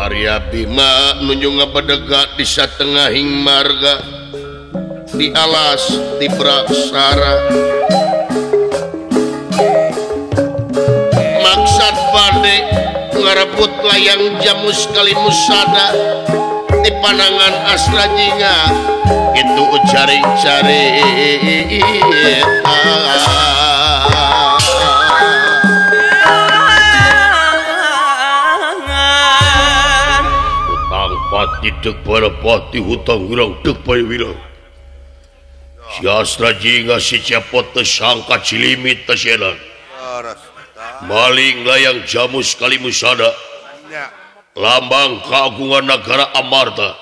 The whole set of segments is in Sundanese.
Arya Bima nuju ngabedega di satengahing marga di alas di Prasara. Maksad bade ngarebut layang jamus kalimusada di panangan Astra Jingga itu cari-cari. Hutang pati dek barapati hutang wirang dek bae wirang. Si Astra Jingga si cepot teu sangka cilimit teh sienan. Maling layang jamus kalimusada lambang keagungan negara Amarta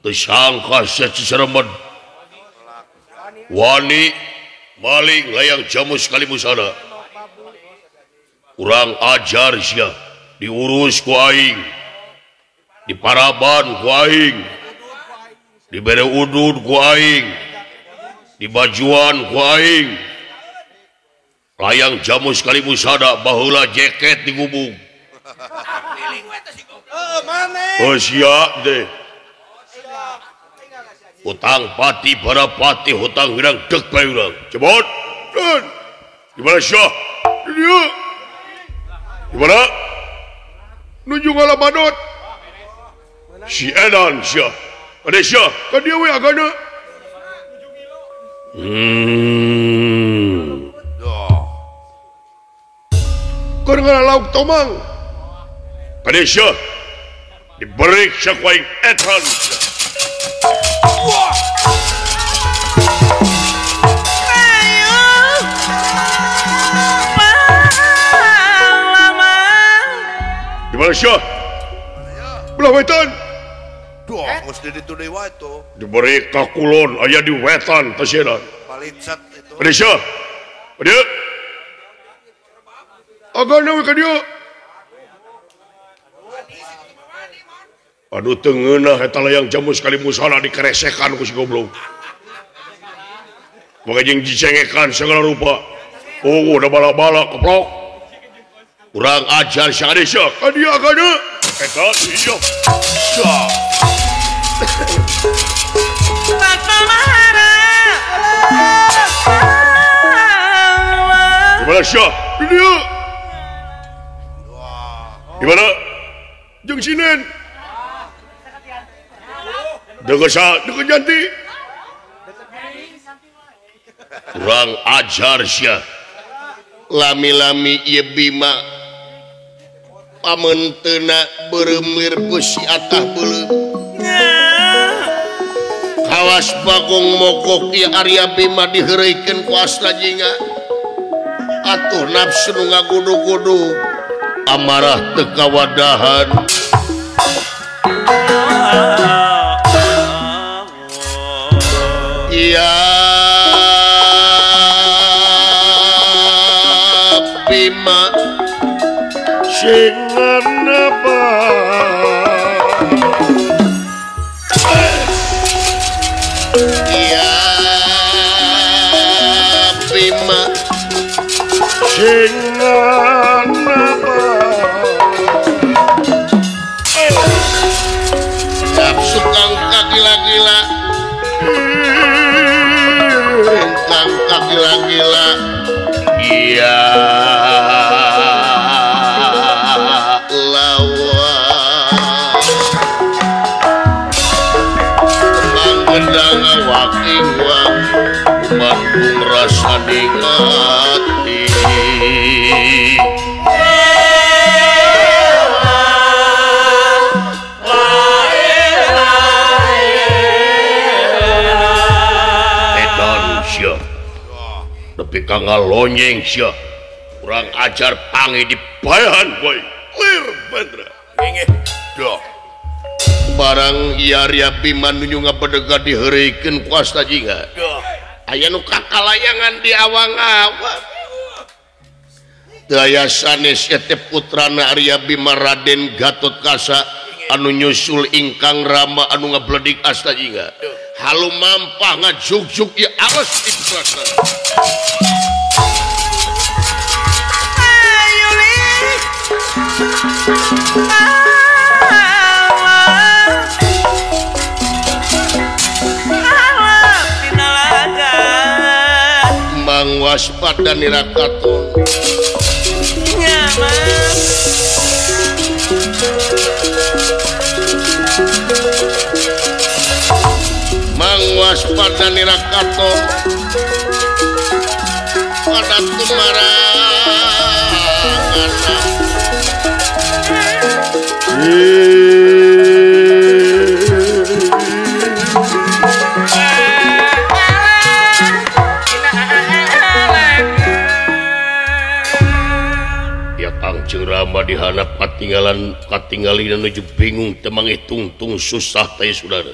tersangka seceremon wani maling layang jamus kalimusada kurang ajar sia diurus ku aing diparaban ku aing dibere udud ku aing dibajuan ku aing layang jamus kalimusada baheula jaket digubung. Oh siap deh. Hutang pati barapati hutang hirang dek bae urang. Cepot. Di mana syah? Di dieu. Di mana? Nuju ngalamadot. Si edan syah. Ade syah, ka dieu we agana. Keur ngalauk tomang. Kade syah diberi ku aing etan. Di mana syah? Belah wetan. Duh, geus di ditu deui wae tuh. Diberi ka kulon aya di wetan teh sieun. Palicat itu. Kade syah? Kade? Agana we ka dieu. Aduh tengenah eta layang jamus kalimusada dikeresekan ku si goblok. Maka jeung dicengekan segala rupa. Oh, udah bala-bala keplok. Kurang ajar si Ade syah. Ka dieu agana. Eta ieu. Syah. Di mana syah? Di dieu. Di mana? Jeung sinen. Deket sa, deket janti. Kurang ajar sia. Lami-lami ieu Bima pamentena beureum beusi atah beuleum. Kawas Bagong mogok ieu Arya Bima diheureuykeun ku Astra Jingga. Atuh nafsu nu ngagudu-gudu amarah teu kawadahan. Iya Bima sing napa Iya Bima sing napa nafsu kang kagila-gila kang kagila-gila iya lawa kembang gendang waking wang kumandung rasa ning ati. Tapi kang ngalonyeng sia kurang ajar pangi di bayahan boy lir bandra Nggih. Duh. Barang ieu Arya Bima nuju ngabedega diheureuykeun ku Astra Jingga. Duh. Aya nu kakalayangan di awang-awang. Teu aya sanes ieu teh putrana Arya Bima Raden Gatot Kaca anu nyusul ingkang Rama anu ngabledik Astra Jingga. Halu mampah ngajugjug ieu alas di putrana. Ayo li. Mang waspada nirakaton Mang waspada nirakaton pada tumarang ya Kangjeng Rama dihanap katinggalan katinggalina nuju bingung temang tungtung susah teh saudara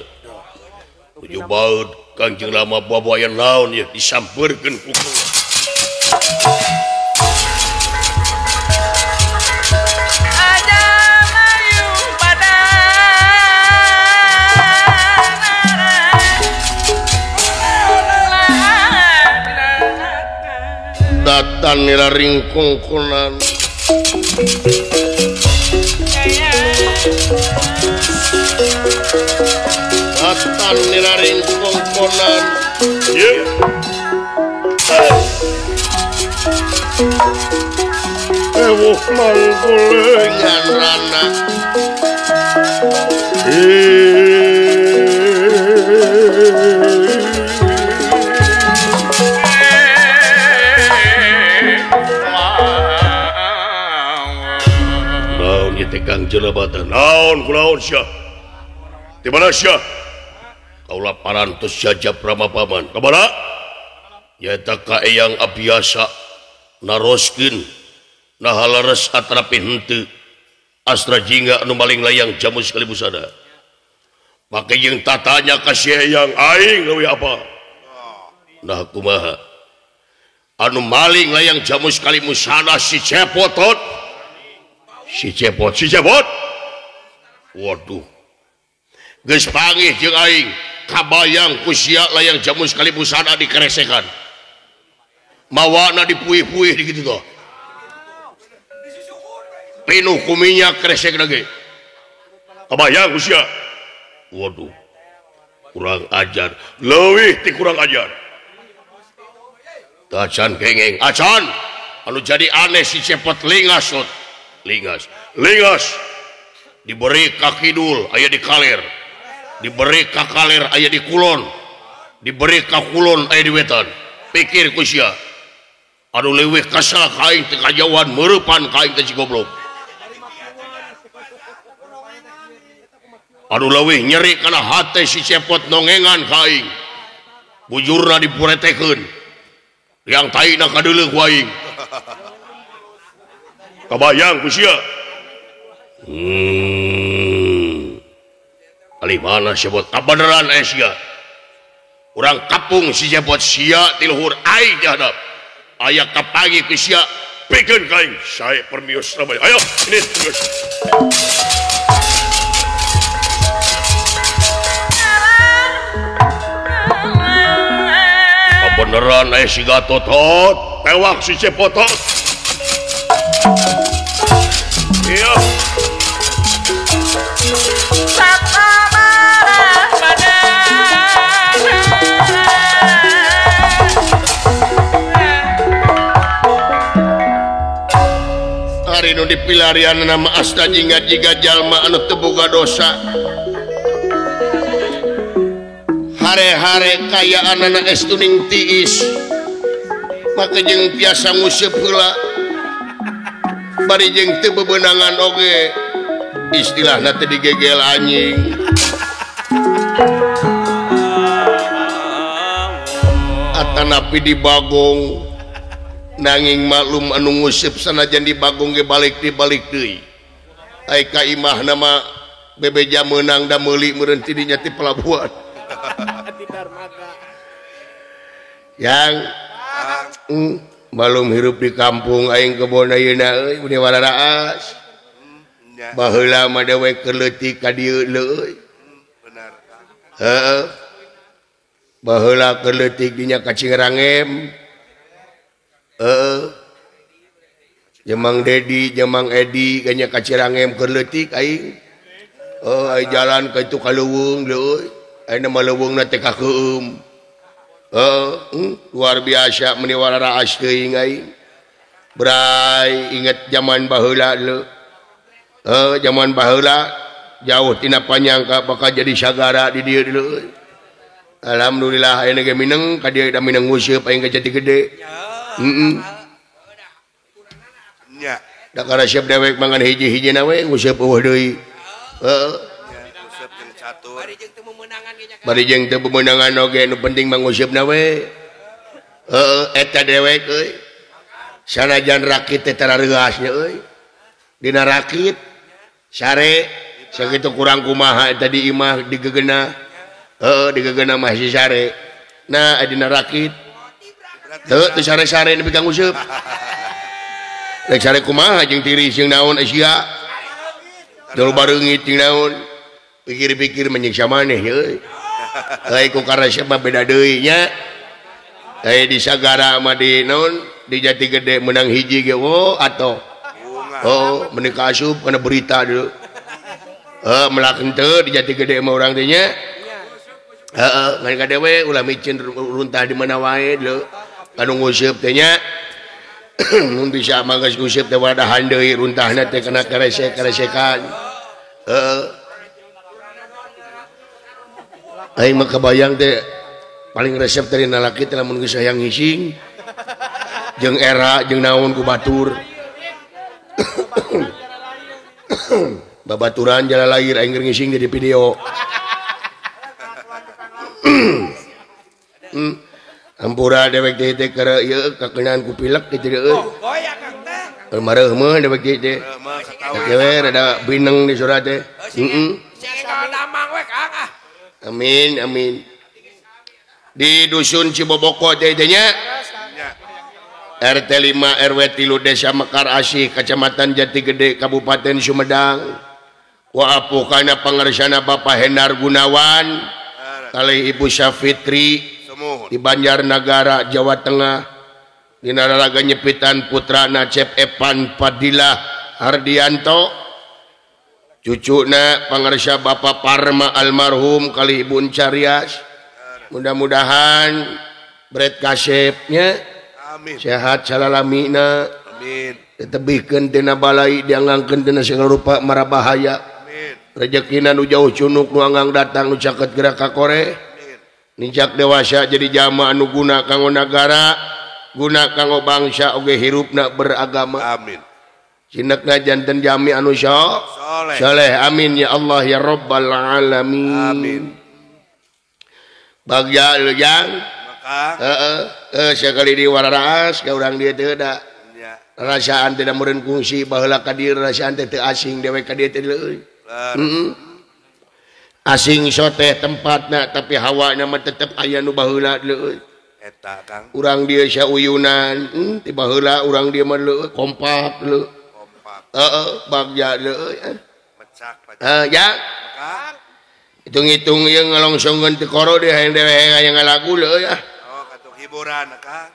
nuju baud Kangjeng Rama babayan naon ya disampeurkeun ku datan nira ringkungkunan datan nira ringkungkunan ewuh manggulengan rana Kang Jelabatan naon kunaon sia di mana sia kaula parantos jajab Rama paman ka mana nyaeta ka Eyang Abiasa naroskeun naha leres atrapi henteu Astra Jingga anu maling layang jamus kali busana make jeung tatanya ka si Eyang aing leuwih apa nah kumaha anu maling layang jamus kali musana si Cepotot si Cepot si Cepot waduh geus panggih jeung aing kabayang ku sia layang jamus kali busana dikeresekan mawana dipuih-puih di kitu tah pinuh ku minyak kresek lagi kabayang ku sia waduh kurang ajar leuwih ti kurang ajar tacan kengeng acan anu jadi aneh si Cepot lingas lot lingas lingas diberi ka kidul aya di kaler diberi ka kaler aya di kulon diberi ka kulon aya di wetan pikir ku sia anu leuwih kesel ka aing teh kajauhan meurepan ka aing teh si goblok anu leuwih nyeri kana hate si Cepot nongengan ka aing bujurna dipuretekeun yang taina kadeuleuh ku aing kabayang ku sia kali mana sebut kabeneran sia urang kapung si Cepot sia ti luhur aing dihadap aya kapanggih ku sia pikeun ka aing sae permios ramai ayo ini terus kabeneran si Gatot tewak si Cepot. Iya. Ari nu dipilarian nama asta jingga jiga jalma anu teu boga dosa. Hare-hare kayaanana estuning tiis. Make jeung tiasa nguseup heula. Bari jeung teu bebenangan oge. Istilahna teh digegel anjing. Atanapi di Bagong. Nanging maklum anu nguseup sanajan di Bagong ge balik dibalik deui. Ai ka imahna mah bebeja meunang da meuli meureun ti dinya ti pelabuhan. Yang malum hirup di kampung aing kebon ayeuna euy meni wararaas. Baheula mah dewek keur leutik ka dieu leuy. Benar. Heeh. Baheula keur leutik dinya ka Cingrangem. Heeh. Jeung Mang Dedi, jeung Mang Edi ganya ka Cirangem keur leutik aing. Oh, ai jalan ka itu ka leuweung leuy. Ayeuna mah leuweungna teh ka keueum. Luar biasa meni wararaas teuing aing. Bray inget zaman baheula leuh. Zaman baheula jauh tina panyangka bakal jadi sagara di dieu leuy. Alhamdulillah ayeuna ge mineng ka dieu da mineng nguseup aing ka Jati Gede. Heeh. Nya. Da karasep dewek mangan hiji-hijina we nguseup eueuh deui. Heeh. Nguseup jeung catur. Bari jeung teu memenangan oge nu penting mah nguseup-na we. Heeh, eta dewek euy. Sanajan rakit teh tara reuas nya euy. Dina rakit sare sakitu kurang kumaha eta di imah digegena. Heeh, digegena mah si sare. Nah, dina rakit teu teu sare-sare nepi ka nguseup. Rek sare kumaha jeung tiris jeung naon sia. Dol bareungit jeung naon. Pikir-pikir menyiksa maneh euy. Euy ku karesep mah beda deui nya. Euy di sagara mah di naon di Jati Gede menang hiji ge wo atoh. Oh, meni kaasup kana berita dulu. Heuh, melak henteu di Jati Gede mah urang teh nya. Heeh, ngan ka dewe ulah micin runtah di mana wae deuleu. Kanu nguseup teh nya. Mun bisa mah geus nguseup teh wadahan deui runtahna teh kana karesek-karesekan. Heeh. Aing mah kabayang teh paling resep teh dina laki teh lamun geus hayang ngising. Jeung era jeung naon ku batur. Babaturan jala lahir aing keur ngising jadi video. Hampura dewek teh teh keur ieu kakeunaan ku pilek kitu deui. Mareuh mah dewek teh teh. Dewe rada bineng di surat teh. Heeh. Amin amin. Di dusun Ciboboko teh teh nya. RT 5 RW 3 Desa Mekar Asih Kecamatan Jati Gede Kabupaten Sumedang. Wa apukana pangersana Bapak Hendar Gunawan kalih Ibu Syafitri di Banjarnegara Jawa Tengah. Dina raraga nyepitan putrana Cep Epan Fadilah Hardianto, cucuna pangersa Bapak Parma almarhum kalih Ibu Encarias. Mudah-mudahan bret kasepnya sehat salalamina. Amin. Tetebihkeun tina balai dianggangkeun tina segala rupa mara bahaya. Rezekina nu jauh cunuk nu anggang datang nu caket gerak ka kore. Nincak dewasa jadi jama anu guna kanggo nagara, guna kanggo bangsa oge hirupna beragama. Amin. Cinekna janten jami anu soleh. Amin ya Allah ya Rabbal alamin. Amin. Bagja lejang. Heeh, sekali di wararaas ka urang dieu teh da. Rasaan teh da meureun kungsi baheula ka dieu rasaan teh teu asing dewek ka dieu teh leuy. Heeh. Asing soteh tempatna tapi hawana mah tetep aya nu baheula leuy. Eta Kang. Urang dieu sauyunan, ti baheula urang dieu mah leuy kompak leuy. Kompak. Heeh, bagja leuy. Mecak. Heuh, ya. Hitung-hitung ieu ngalongsongkeun ti koro deui hayang dewe hayang ngalagu leuy ah. Oh, katuh hiburan Kang.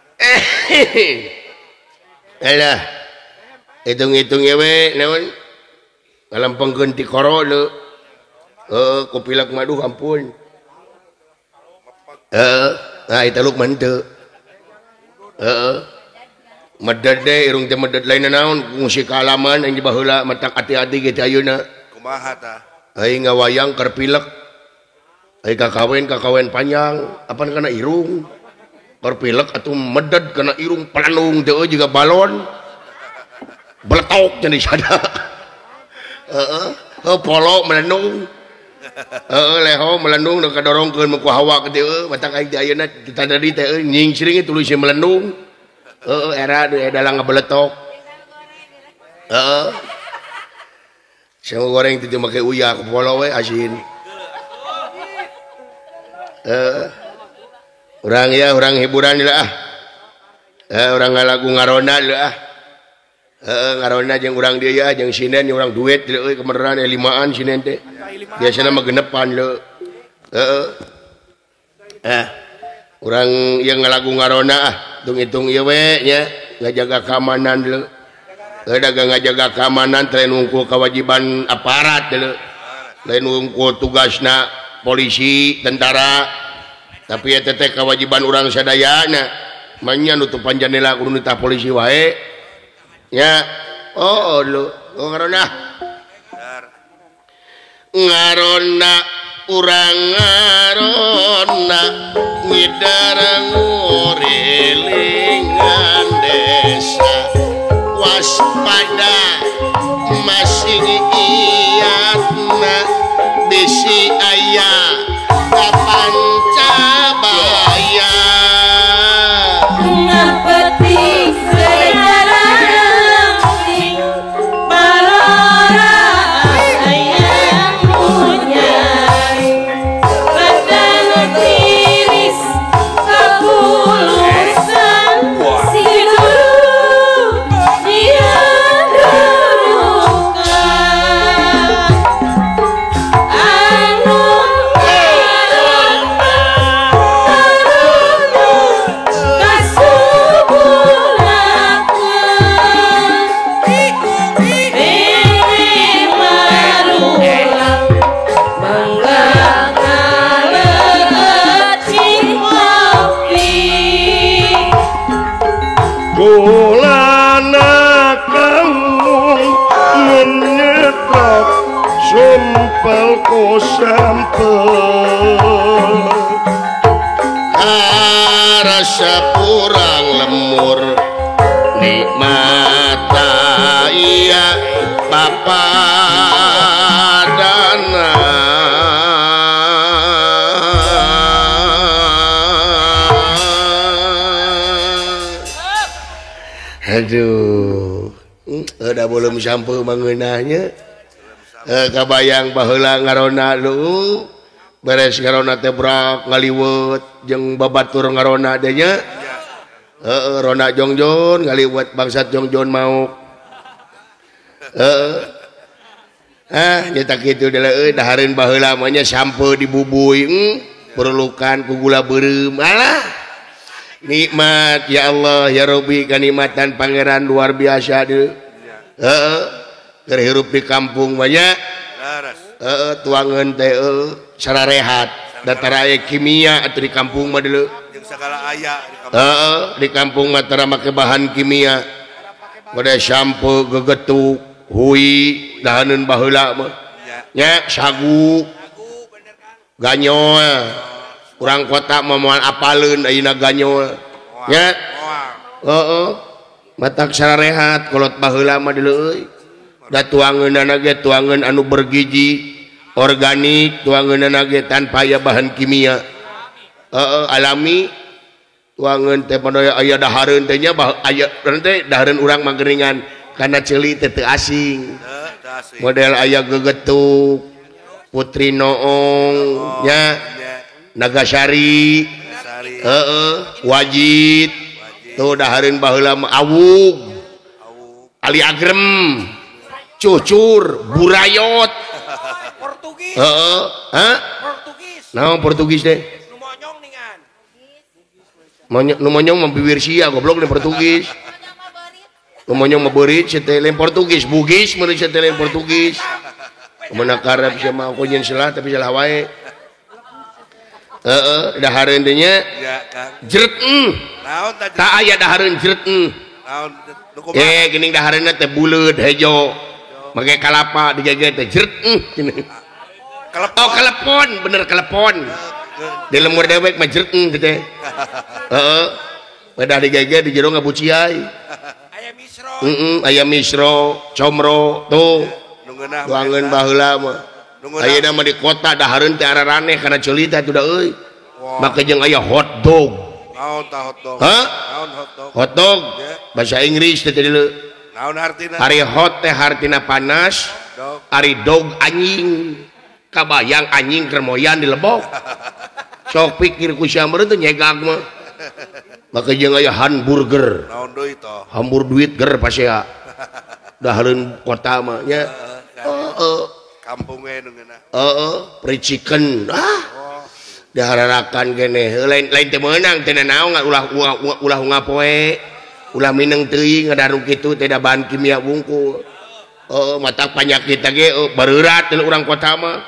Alah. Hitung-hitung ieu we naon? Ngalempengkeun ti koro leuy. Heeh, ku pilek mah duh ampun. Heeh, nah eta luk mah henteu. Heeh. Meded deui irung teh meded lain naon ngungsi kaalaman aing di baheula matak ati-ati ge teh ayeuna. Kumaha tah? Aing ngawayang keur pilek. Aing kakawen panjang, apan kana irung. Keur pilek atuh meded kana irung pelenung teh euy jiga balon. Beletok jadi sada. Heeh, heuh polo melenung. Heeh, leho melenung nu kadorongkeun ku hawa kitu euy, matak aing teh ayeuna tadi teh euy nyingsring tuluy si melenung. Heeh, era nu dalang ngabeletok. Heeh. Sama goreng itu make uyah ku polo we asin. Urang ya urang hiburan lah ah. Urang ngalagu ngaronda lah ah. Ngaronda jeung urang dieu ya jeung sinden urang duit leuy kemeran limaan sinden teh. Biasana mah genepan leuh. Heeh. Urang ieu ngalagu ngaronda ah, hitung-hitung ieu we nya ngajaga keamanan leuh. Dagang ngajaga keamanan lain wungkul kewajiban aparat lain wungkul tugasna polisi tentara tapi eta teh kewajiban urang sadayana manya nutupan jendela kudu nitah polisi wae nya oh lu ngarona ngarona urang ngarona ngidar ngurilingan desa waspada masih iyatna bisi aya kapancabaya ngapetik sejarah balora ayam munyai badan tiris kapulusan sidur dia dudukan anu kasubulakeun bene marulang mangga ngaleut kopi Kulana kaung nyetrok sumpel ku sampel rasa kurang lemur nikmat iya papadana aduh udah belum sampai mangeunahnya kabayang baheula ngarona lu beres ngarona teh brak ngaliwet jeung babatur ngarona teh nya heeh rona jongjon ngaliwet bangsat jongjon mauk heeh ah nyata kitu deui dahareun baheula mah nya sampe dibubuy perlukan ku gula beureum alah nikmat ya Allah ya Rabbi kanikmatan pangeran luar biasa deui heeh keur hirup di kampung mah nya heeh tuangeun teh sararehat datara aya kimia atuh di kampung mah deuleu jeung sagala aya di kampung heeh di kampung mah tara make bahan kimia model shampoo gegetuk hui dahaneun baheula mah nya sagu ganyol urang kota mah moal apaleun ayeuna ganyol nya heeh matak sararehat kolot baheula mah deuleu euy da tuangeunana ge tuangeun anu bergizi organik tuangeunana ge tanpa aya bahan kimia heeh alami tuangeun teh padaya aya dahareun teh nya aya teh dahareun urang mah geuningan kana ceuli teh teu asing model aya gegetuk Putri Noong nya Nagasari heeh wajit tuh dahareun baheula mah awug Ali Agrem cucur burayot Portugis heeh hah Portugis naon Portugis teh nu monyong ningan nu monyong mah bibir sia goblok lain Portugis nu monyong mah beurit sia teh lain Portugis Bugis meureun sia teh lain Portugis kumaha karep sia mah aku nyeun salah tapi salah wae heeh dahareun teh nya jret naon tah tah aya dahareun jret naon nu kumaha geuning dahareunna teh buleud hejo make kalapa digege teh jret Kelepon. Oh kelepon bener kelepon di lemur dewek mah jret teh heeh pedah digege di jero ngabuciai aya misro heeh aya misro comro tuh tuangeun baheula mah ayeuna mah di kota dahareun teh araraneh kana ceuli teh atuh da euy make jeung aya hot dog naon tah hot dog hah naon hot dog hot dog bahasa Inggris teh tadi leu naon hartina ari hot teh hartina panas dog ari dog anjing kabayang anjing keur moyan di lebok sok pikir ku sia meureun teh nyegag mah make jeung aya hamburger naon deui toh hambur duit ger pasea dahareun kota mah nya heeh kampung we nu ngeunah heeh free chicken ah dihararakan keneh lain lain teu meunang teh naon ulah ulah unga poe Ulah mineng teuing ngadaru kitu teh da bahan kimia wungkul. Oh, mata penyakit ge bareurat teh urang kota mah.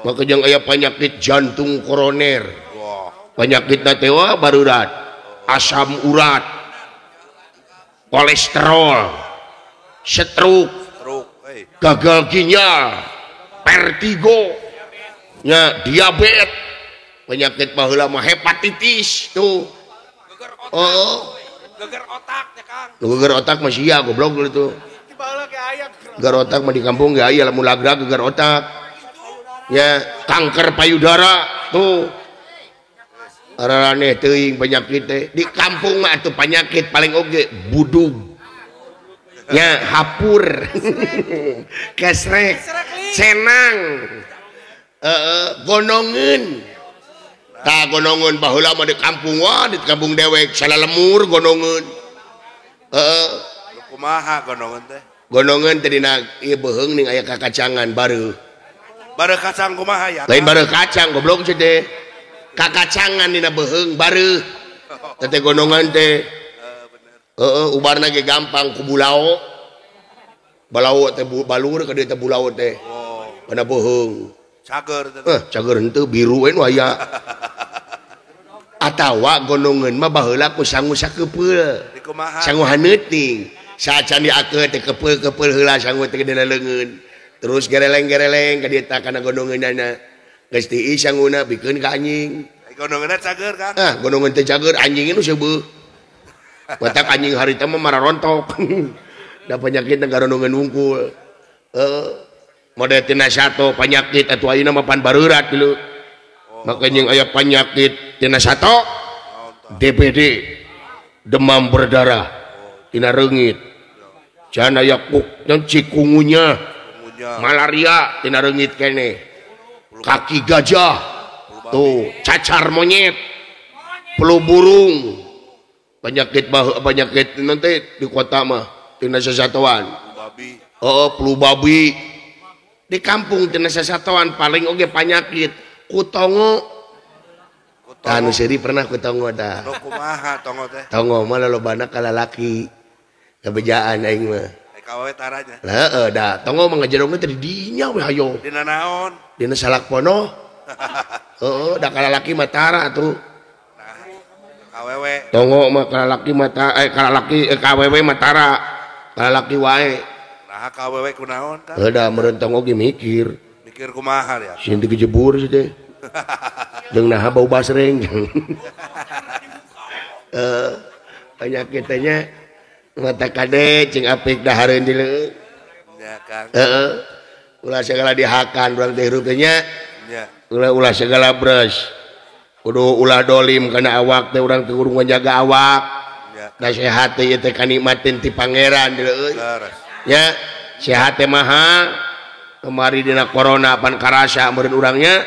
Maka jeung aya penyakit jantung koroner. Penyakitna teh wah bareurat. Asam urat, kolesterol, stroke, gagal ginjal, vertigo, nya diabetes, penyakit baheula mah hepatitis tuh. Oh, geger otak ya Kang. Geger otak mah sia goblok gitu. Geger otak mah di kampung ge aya lamun lagra geger otak. Ya, kanker payudara tuh. Araraneh teuing penyakit teh. Di kampung mah atuh penyakit paling oge budug. Ya, hapur. Kesrek, cenang. Gonongeun. Tah gonongeun baheula mah di kampung wah di kampung dewek salalemur gonongeun. Heeh. Kumaha gonongeun teh? Gonongeun teh dina ieu beuheung ning aya kakacangan bareuh. Bareuh kacang kumaha ya? Lain bareuh kacang goblok sih teh. Kakacangan dina beuheung bareuh. Teh teh gonongan teh. Heeh, ubarna ge gampang ku bulao. Balao teh balur ka dieu teh bulao teh. Kana beuheung. Cager teh. Cager henteu biru we nu aya. Atawa gonongeun mah baheula ku sangu sakepeul. Sangu haneuting. Saacan diakeut teh kepeul-kepeul heula sangu teh dina leungeun. Terus gereleng-gereleng ka dieu tah kana gonongeunana. Geus tiis sanguna bikeun ka anjing. Gonongeunna cager Kang. Ah, gonongeun teh cager anjing nu seubeuh. Batak anjing harita mah mararontok. Da penyakit garonongeun wungkul. Heeh. Model tina sato penyakit atuh ayeuna mah pan bareurat dulu. Maka jeung aya penyakit tina sato DBD demam berdarah tina reungit. Can aya kuk cikungunya, malaria tina reungit keneh. Kaki gajah tuh, cacar monyet, flu burung, penyakit penyakit nanti di kota mah tina sasatoan. Oh, flu babi. Di kampung tina sasatoan paling oge penyakit kutongo. Tah nu seuri pernah kutongo tah. Kumaha tongo teh? Tongo mah lolobana ka lalaki. Kabejaan aing mah. Kawewe taranya. Heeh, da tongo mah ngajerongna teh di dinya we hayo. Dina naon? Dina salak pono. Heeh, da kalalaki mah tara atuh. Nah, kawewe. Tongo mah kalalaki mah kalalaki kawewe mah tara. Kalalaki wae. Nah, kawewe kunaon Kang? Heuh da meureun tongo ge mikir. Mikir kumaha ya? Sieun teu kejebur sih teh. Jeung naha bau basreng. Penyakit teh nya mata kade cing apik dahareun di leueung. Nya Kang. Heeh. Ulah segala dihakan urang teh hirup teh nya. Nya. Ulah segala bres. Kudu ulah dolim kana awak teh urang teh kudu ngajaga awak. Nya. Nasehat teh ieu teh kanikmatin ti pangeran di leueung. Leres. Nya, sehat teh mahal. Kemari dina corona pan karasa meureun urang nya.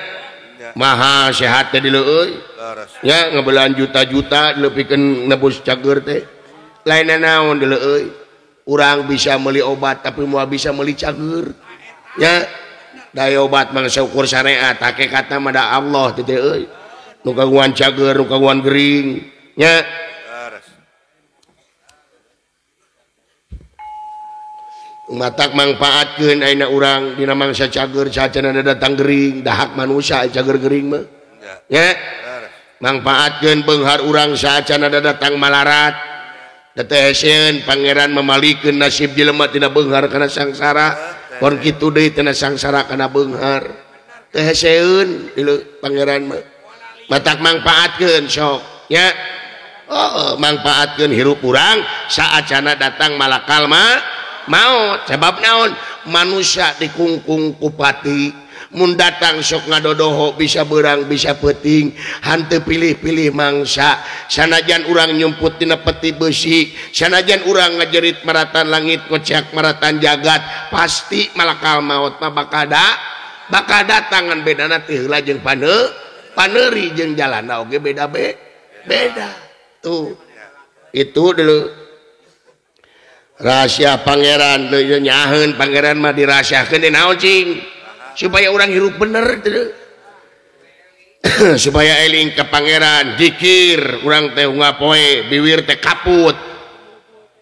Mahal sehat teh di leueung. Leres. Nya ngabelaan juta-juta dileupikeun nebus cager teh. Lain naon deuleu euy. Urang bisa meuli obat tapi moal bisa meuli cager. Nya da obat mah saukur syariat hakikatna mah da Allah teh euy. Nu kagungan cager, nu kagungan gering. Nya. Matak mangpaatkeun ayeuna urang dina mangsa cager saacana datang gering, dahak manusia cager gering mah. Nya. Mangpaatkeun beunghar urang saacana datang malarat. Teh hesieun pangeran memalikeun nasib jelema tina beunghar kana sangsara, kon kitu deui tina sangsara kana beunghar. Teh hesieun deuleu pangeran mah. Matak mangpaatkeun sok nya. Oh, mangpaatkeun hirup urang saacana datang malakal mah maot. Sebab naon? Manusia dikungkung ku pati. Mun datang sok ngadodoho bisa berang bisa peuting, hanteu pilih-pilih mangsa. Sanajan urang nyumput tina peti besi, sanajan urang ngajerit maratan langit kocak maratan jagat, pasti malakal maot mah bakal datangan bedana teh heula jeung paneuri jeung jalanna oge beda beda. Tuh. Itu dulu rahasia pangeran deui nyaheun pangeran mah dirahasiakeun di naon cing? Supaya orang hirup bener tuh. Supaya eling ke pangeran dikir urang teh unggal poe biwir teh kaput.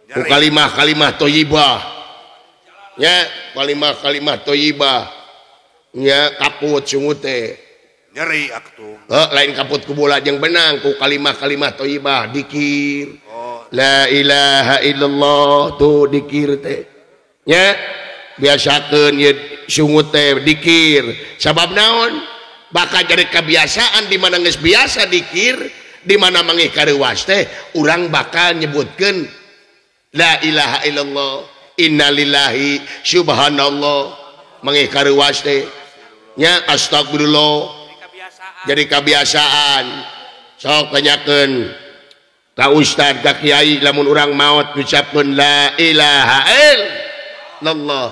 Ku kalimah-kalimah thayyibah. Nya kalimah-kalimah thayyibah. Nya kaput sungut teh. Nyeri atuh. Heuh, lain kaput ku bola jeung benang ku kalimah-kalimah thayyibah dikir. Oh. La ilaha illallah tuh dikir teh. Nya biasakeun ieu sungut teh dikir. Sabab naon? Bakal jadi kebiasaan di mana geus biasa dikir, di mana mangih kareuwas teh urang bakal nyebutkeun la ilaha illallah, innalillahi, subhanallah, mangih kareuwas teh. Nya astagfirullah. Jadi kebiasaan. Sok tanyakeun ka ustad ka kiai lamun urang maot ngucapkeun la ilaha illallah.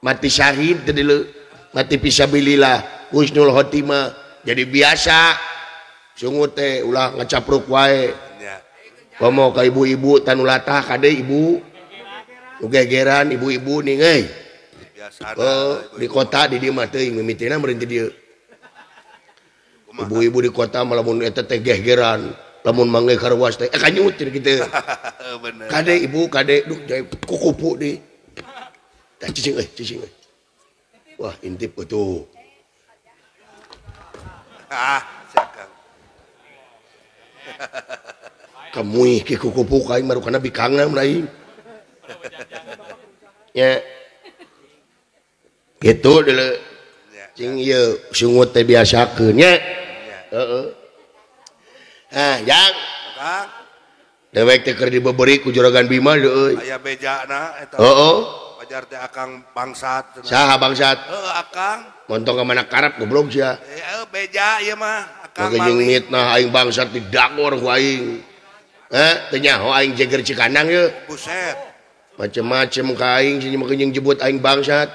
Mati syahid teh deuleu, mati fisabilillah, husnul khotimah. Jadi biasa sungut teh ulah ngacapruk wae. Komo ka ibu-ibu tanu latah kade ibu. Nu gegeran ibu-ibu nih euy. Oh, di kota di dieu mah teuing mimitina meureun ti dieu. Ibu-ibu di kota mah lamun eta teh gegeran, lamun mangge karuas teh kanyut kitu. Bener. Kade ibu kade duh jae kukupu deui. Tah cicing euy, cicing euy. Wah, intip atuh. Ah, siakang. Kamuih ki kukupu ka aing marukana bikangna mun aing. Nya. Gitu deuleu. Cing ieu sungut teh biasakeun nya. Heeh. Ah, jang. Kang. Dewek teh keur dibeberi ku Juragan Bima deui. Aya bejana eta. Heeh. Wajar teh akang bangsat. Saha bangsat? Heuh, akang. Montong ka mana karep goblok sia. Heeh, beja ieu mah akang. Jeung mitnah aing bangsat didagor ku aing. Heh, teu nyaho aing jeger Cikandang ieu. Buset. Macem-macem ka aing sini mah jeung jebut aing bangsat.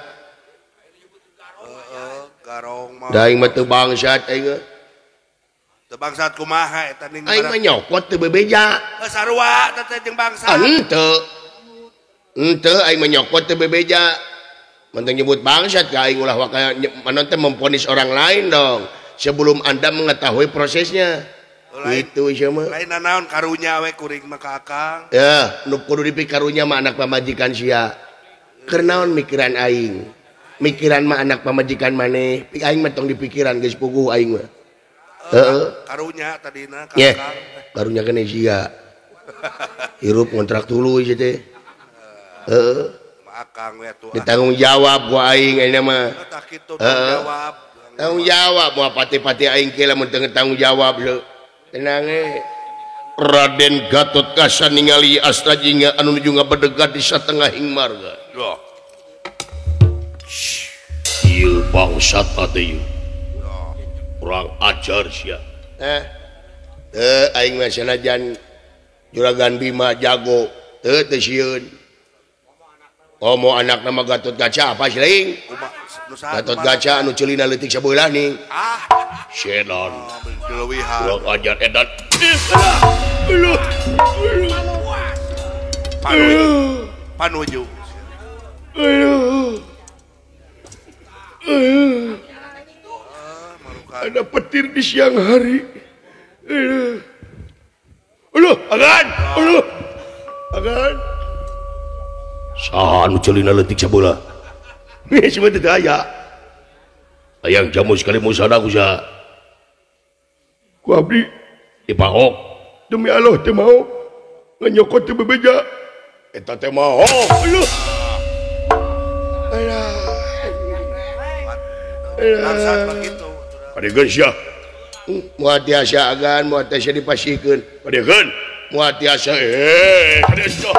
Heeh, garong mah. Da aing mah teu bangsat aing. Teu bangsat kumaha eta ning. Aing mah nyokot teu bebeja. Heuh sarua teh teh jeung bangsat. Henteu. Henteu aing mah nyokot teu bebeja. Manteng nyebut bangsat ka aing ulah waka manon teh memvonis orang lain dong sebelum Anda mengetahui prosesnya. Lain, itu sia mah. Lain nanaon karunya we kuring mah ka akang. Ya, nu kudu dipikarunya mah anak pamajikan sia. Keur naon mikiran aing? Mikiran mah anak pamajikan maneh, aing mah tong dipikiran geus puguh aing mah. Heeh. Karunya tadina ka akang. Karunya keneh sia. Hirup ngontrak tuluy sia teh. Heeh. Akang we atuh. Ditanggung jawab ku aing ayeuna mah. Tah kitu tanggung jawab. Tanggung jawab moal pati-pati aing ke lamun teu tanggung jawab leu. Tenang eh. Raden Gatot Kaca ningali Astra Jingga anu nuju ngabedegat di satengahing marga. Duh. Ieu bangsat atuh ieu. Kurang ajar sia. Teu aing mah sanajan Juragan Bima jago, teu teu sieun. Komo anakna mah Gatot Kaca apa sih lain? Gatot Kaca anu ceulina leutik sabeulah nih. Ah, sedan. Dileuwihan. Kurang ajar edan. Panuju. Ada petir di siang hari. Aduh, agan. Aduh. Agan. Saha anu ceulina leutik sabeula? Cuma teu aya. Hayang jamu sekali musana ku sia. Ku abdi dipahok. Demi Allah teu mau. Nganyokot teu bebeja. Eta teh maho. Aduh. Alah. Bangsat mah kitu. Padegeun sia. Moal tiasa agan, moal tiasa dipasihkeun. Padegeun. Moal tiasa padegeun sia.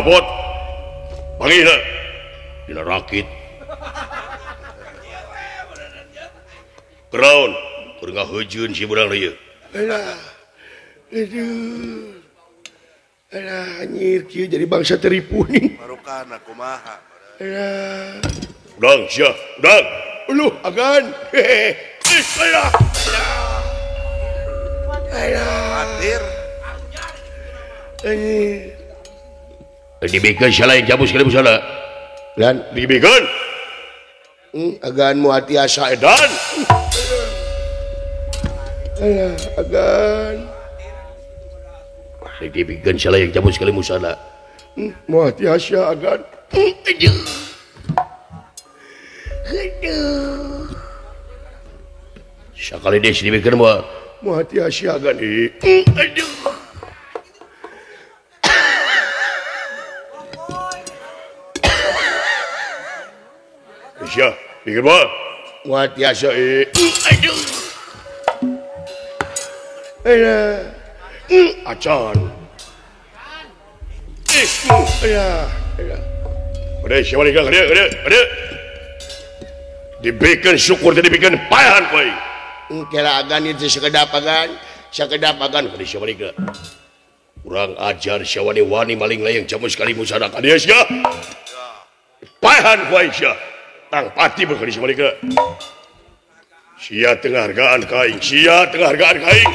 Bot panggil dina rakit ground keur ngaheujeuun si budak ieu. Alah. Aduh. Alah anjir kieu jadi bangsa teripu nih. Marukana kumaha. Alah. Udang sia, udang. Uluh agan. Hehehe. Alah. Alah. Hadir. Anjir. Dibikeun salah yang jamu sekali musala. Dan dibikeun. Agan moal tiasa edan. Alah, agan. Dibikeun salah yang jamu sekali musala. Moal tiasa agan. Aduh. Aduh. Sakali deui dibikeun moal. Moal tiasa agan. Aduh. Sia, bikin moal. Moal tiasa. Aduh. Alah. Acan. Alah. Alah. Udah, siapa lagi? Udah, udah. Dibikeun syukur teh dibikeun paehan koe. Kela agan ieu sakedap agan, sakedap agan. Udah, siapa lagi? Kurang ajar sia wani-wani maling layang jamu sekali musada ka dieu sia. Paehan koe sia. Tang pati berkali sama mereka. Sia tenghargaan kaing, sia tenghargaan kaing.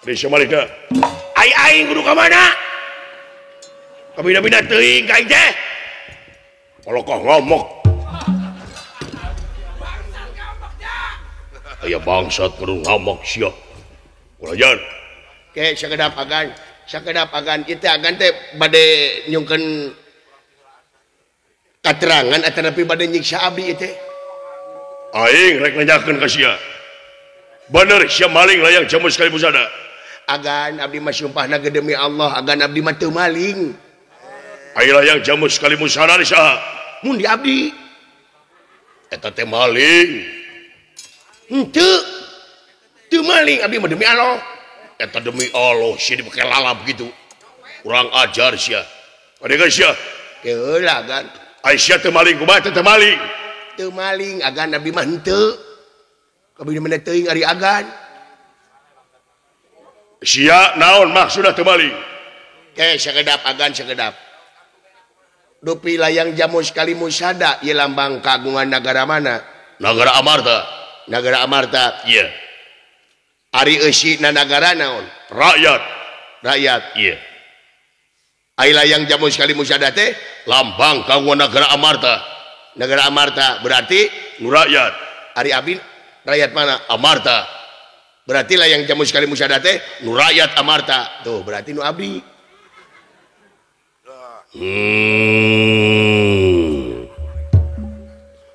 Risya malika. Ai aing kudu ka mana? Kabina-bina teuing ka aing teh. Polokoh ngomok. Aya bangsat kudu ngamok sia. Kulajan. Ke sakedap agan, sakedap agan ieu teh agan teh bade nyungkeun katerangan atanapi bade nyiksa abdi ieu teh. Aing rek nanyakeun ka sia. Bener sia maling layang jamu sekali busana. Agan abdi mah sumpahna ge demi Allah, agan abdi mah teu maling. Ai layang jamu sekali busana di saha? Mun di abdi. Eta teh maling. Henteu. Teu maling abdi mah demi Allah. Eta demi Allah sia dipake lalap gitu. Kurang ajar sia. Adegan sia. Keheula agan. Aisyah teu maling kumaha teh maling. Teu maling agan abdi mah henteu. Kabina mana teuing ari agan. Sia naon maksudna teu maling? Ke sakedap agan sakedap. Dupi layang jamu sekali musada ieu lambang kagungan nagara mana? Nagara Amarta. Nagara Amarta. Iya. Ari eusina nagara naon? Rakyat. Rakyat. Iya. Ai layang jamu sekali musada teh lambang kagungan nagara Amarta. Nagara Amarta berarti nu rakyat. Ari abdi rakyat mana? Amarta. Berarti layang jamu sekali musada teh nu rakyat Amarta. Tuh berarti nu abdi.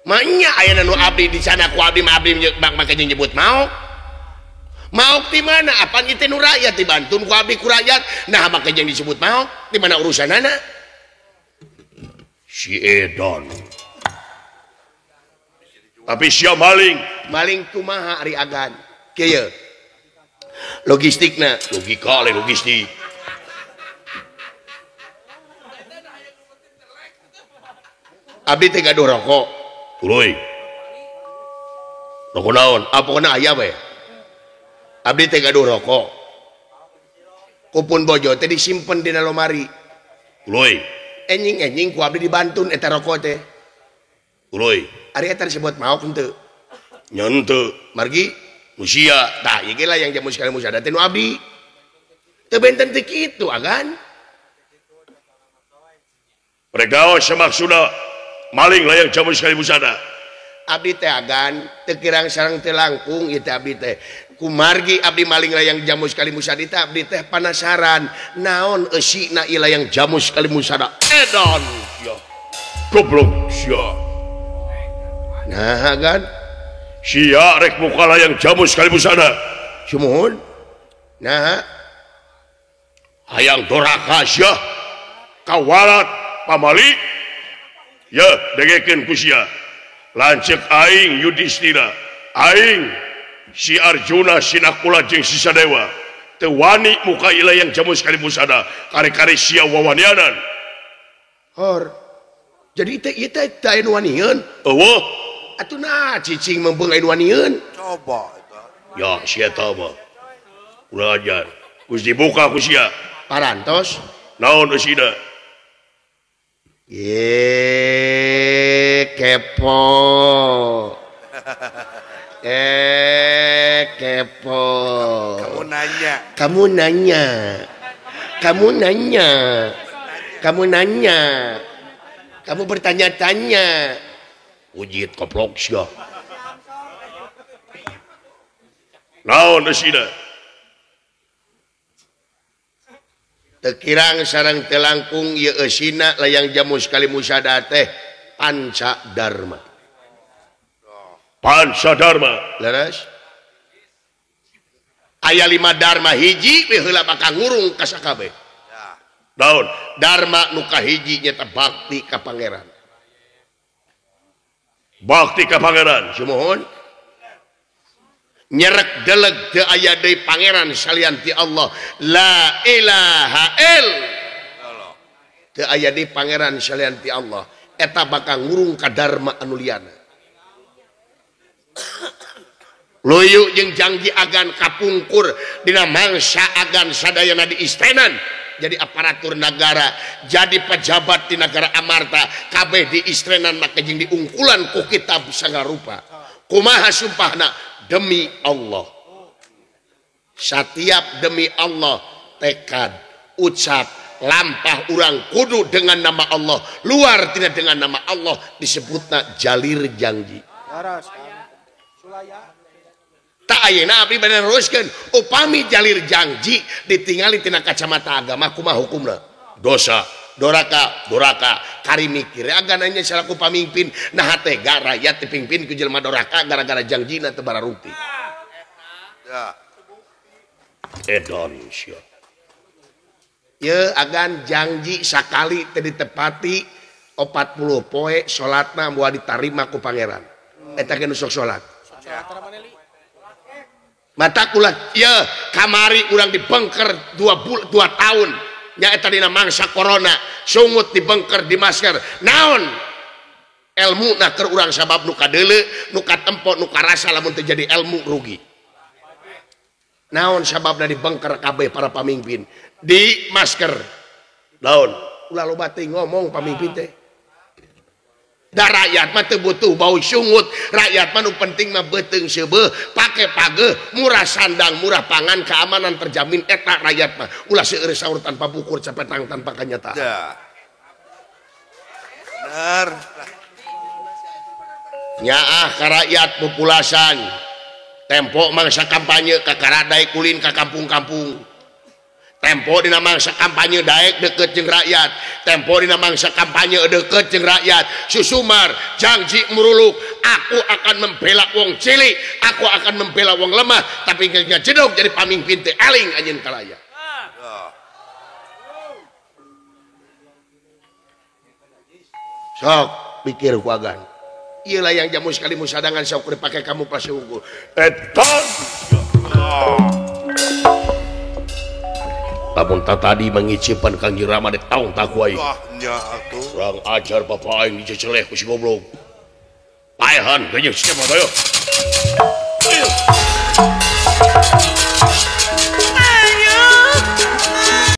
Maknya aya nu abdi di sana ku abdi mah abdi make nyebut maok. Maok di mana? Apaan itu nu rakyat dibantun ku abdi ku rakyat. Nah make jeung disebut maok di mana urusanana? Si Edon. Tapi sia maling. Maling kumaha ari agan? Kieu. Logistikna, logika lain logistik. Abdi teh gaduh rokok. Tuluy. Rokok naon? Ah pokona aya we. Abdi teh gaduh rokok. Kupun bojo teh disimpen dina lomari. Tuluy. Enjing-enjing ku abdi dibantun eta rokok teh. Tuluy. Ari eta disebut maok henteu? Nya henteu. Margi nu sia. Tah ieu ge lah yang jamu sekali musada teh nu abdi. Teu benten teu kitu agan. Rek naon samaksudna maling layang jamu sekali busana? Abdi teh agan teu kirang sareng teu langkung ieu teh abdi teh. Kumargi abdi maling layang jamu sekali musada teh abdi teh panasaran naon eusina ieu layang jamu sekali musada. Edan sia. Goblok sia. Nah agan sia rek muka layang jamu sekali busana. Sumuhun. Nah hayang doraka sia kawalat pamali. Ya dengekeun ku sia. Lanceuk aing Yudhistira, aing si Arjuna, si Nakula jeung si Sadewa teu wani muka ieu layang jamu sekali busana kare-kare sia wawanianan. Hor. Jadi teh ieu teh teh anu wanieun? Eueuh. Atuh nah cicing membeung anu wanieun. Coba eta. Ya sia eta mah. Urang ajar. Geus dibuka ku sia. Parantos naon eusina? Ye kepo. Kepo. Kamu nanya. Kamu nanya. Kamu nanya. Kamu nanya. Kamu bertanya-tanya. Ujit koplok sia. Naon eusina? Teu kirang sareng teu langkung ieu eusina layang jamus kalimusada teh Panca Dharma. Panca Dharma. Leres? Aya 5 dharma hiji we heula bakal ngurung ka sakabeh. Naon? Dharma nu kahiji nyaeta bakti ka pangeran. Bakti ka pangeran. Sumuhun. Nyerek deleg teu aya deui pangeran salian ti Allah. La ilaha illallah. Teu aya deui pangeran salian ti Allah. Eta bakal ngurung ka dharma anu liana. Luyu jeung janji agan kapungkur dina mangsa agan sadayana diistenan jadi aparatur nagara, jadi pejabat di negara Amarta, kabeh diistrenan make jeung diungkulan ku kitab sanggarupa. Kumaha sumpahna? Demi Allah. Setiap demi Allah tekad, ucap, lampah urang kudu dengan nama Allah. Luar tidak dengan nama Allah disebutna jalir janji. Tak ayeuna abdi bade neruskeun upami jalir janji ditingali tina kacamata agama kumaha hukumna? Dosa, doraka, doraka. Kari mikir agananya salaku pamimpin nah tega rakyat dipimpin ku jelema doraka gara-gara janjina teu bararukti. Edan sia. Ye agan janji sakali teu ditepati 40 poe salatna moal ditarima ku pangeran. Eta ge nu sok salat. Mata kula ye kamari urang dibengker 2 tahun nyaeta dina mangsa corona sungut dibengker di masker naon ilmu na keur urang sabab nu kadeuleu nu katempo nu karasa lamun teu jadi ilmu rugi naon sababna dibengker kabeh para pamimpin di masker naon ulah loba teh ngomong pamimpin teh. Da rakyat mah teu butuh bau sungut, rakyat mah nu penting mah beuteung seubeuh, pake pageuh, murah sandang, murah pangan, keamanan terjamin eta rakyat mah. Ulah seueur saur tanpa bukur, capetang tanpa kenyataan. Bener. Nyaah ka rakyat populasan. Tempo mangsa kampanye kakara daek ulin ka kampung-kampung. Tempo dina mangsa kampanye daek deket jeung rakyat. Tempo dina mangsa kampanye deket jeung rakyat. Susumar janji muruluk, aku akan membela wong cilik, aku akan membela wong lemah, tapi ngejedog jadi pamimpin teh eling anjeun kalaya. Sok pikir ku agan. Ieu layang jamu sekali musadangan sok dipake kamu pas unggul. Eta lamun tadi mengicipan Kangjeng Rama di taung taku aing. Nya atuh. Urang ajar bapa aing diceceleh ku si goblok. Paehan geunyeuh sia mah.